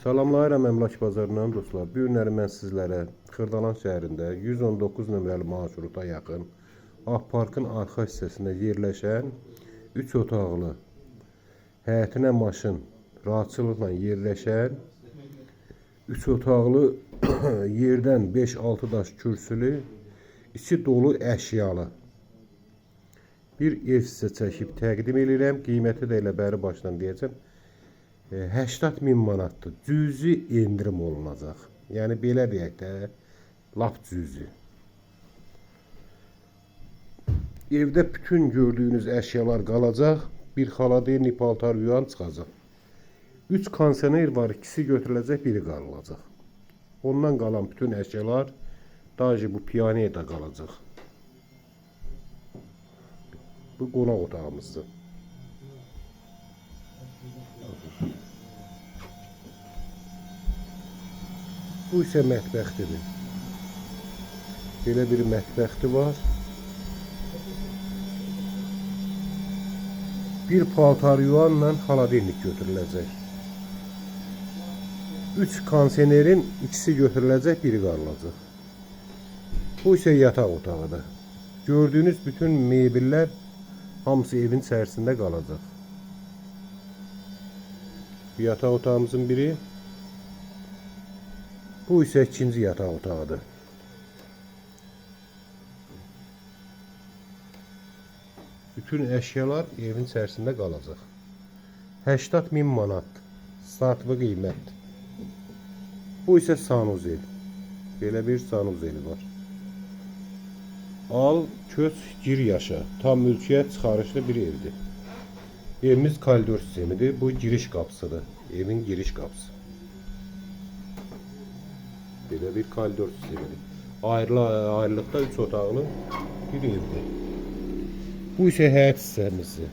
Salamlayıram Əmlak Bazarından dostlar. Bu günləri mən sizlərə Xırdalan şəhərində 119 nömrəli marşruta yaxın Ağ Parkın arxa hissəsində yerləşən 3 otaqlı, həyətinə maşın rahatçılıqla yerləşən 3 otaqlı yerdən 5-6 daş kürsülü, içi dolu əşyalı bir ev sizə çəkib təqdim edirəm. Qiyməti də elə bəri başdan deyəcəm. 80 min manatdır. Cüzi endirim olunacaq. Yəni belə deyək də, lap cüzi. Evdə bütün gördüyünüz əşyalar qalacaq. Bir xaladelnik, paltar yuyan çıxacaq. 3 kondisioner var, ikisi götürüləcək, biri qalacaq. Ondan qalan bütün əşyalar, daji bu piano da qalacaq. Bu qonaq otağımızdır. Bu isə mətbəxdir. Belə bir mətbəxti var. Bir paltar yuvanla xaladelnik götürüləcək. 3 kondisionerin ikisi götürüləcək, biri qalacaq. Bu isə yataq otağıdır. Gördüyünüz bütün mebellər hamısı evin içərisində qalacaq. Bu yataq otağımızın biri. Bu isə ikinci yataq otağıdır. Bütün əşyalar evin içərisində qalacaq. 80 min manat startlı qiymət. Bu isə sanuzel. Belə bir sanuzeli var. Al, köç, gir, yaşa. Tam mülkiyyət çıxarışlı bir evdir. Evimiz koridor sistemidir. Bu giriş qapısıdır. Evin giriş qapısı. Belə bir koridor sistemidir. Ayrılıqda 3 otaqlı bir evdir. Bu isə həyət hissəmizdir.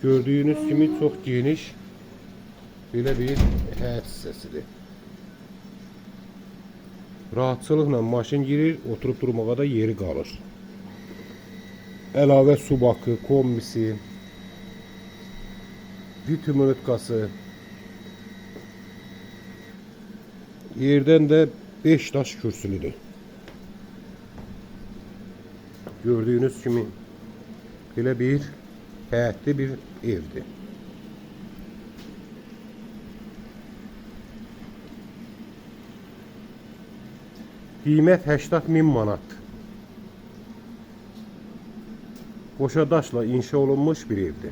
Gördüyünüz kimi çox geniş belə bir həyət hissəsidir. Rahatçılıqla maşın girir, oturub durmağa da yeri qalır. Əlavə su bakı, kombisi, vitimonetkası. Yerdən də 5 daş kürsülüdür. Gördüyünüz kimi belə bir həyətli bir evdir. Qiymət 80 min manat. Qoşa daşla inşa olunmuş bir evdir.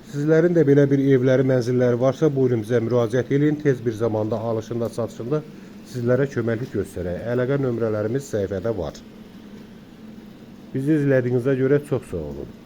Sizlərin də belə bir evləri, mənzilləri varsa, buyurun bizə müraciət edin. Tez bir zamanda alışında, satışında sizlərə köməklik göstərək. Əlaqə nömrələrimiz səhifədə var. Bizi izlədiyinizə görə çox sağ olun.